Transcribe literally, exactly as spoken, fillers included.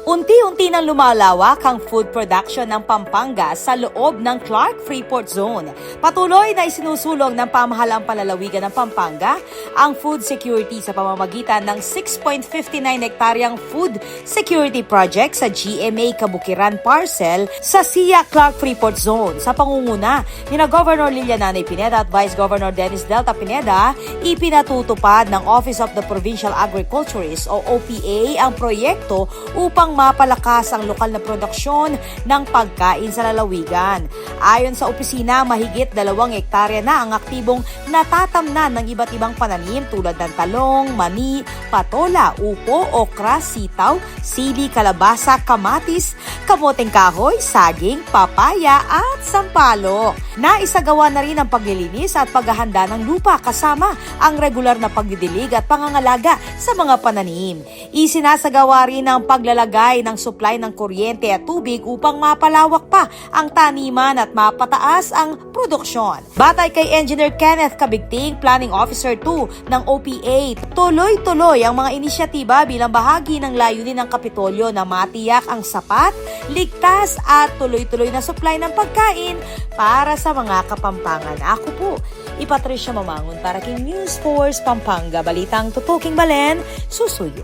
Unti-unti nang lumalawak ang food production ng Pampanga sa loob ng Clark Freeport Zone. Patuloy na isinusulong ng pamahalang panlalawigan ng Pampanga ang food security sa pamamagitan ng six point five nine hektaryang food security project sa G M A Kabukiran Parcel sa SIA Clark Freeport Zone. Sa pangunguna nina Governor Lilia Nanay Pineda at Vice Governor Dennis Delta Pineda, ipinatutupad ng Office of the Provincial Agriculturist o O P A ang proyekto upang mapalakas ang lokal na produksyon ng pagkain sa lalawigan. Ayon sa opisina, mahigit dalawang hektarya na ang aktibong natatamnan ng iba't ibang pananim tulad ng talong, mani, patola, upo, okra, sitaw, sili, kalabasa, kamatis, kamoteng kahoy, saging, papaya at sampalok. Naisagawa na rin ang paglilinis at paghahanda ng lupa kasama ang regular na pagdidilig at pangangalaga sa mga pananim. Isinasagawa rin ang paglalagay ng supply ng kuryente at tubig upang mapalawak pa ang taniman at mapataas ang produksyon. Batay kay Engineer Kenneth Cabigting, Planning Officer two ng O P A, tuloy-tuloy ang mga inisyatiba bilang bahagi ng layunin ng Kapitolyo na matiyak ang sapat, ligtas at tuloy-tuloy na supply ng pagkain para sa mga Kapampangan. Ako po, i Patricia Mamangun para king News Force Pampanga, balitang tutuking balen, susuyu.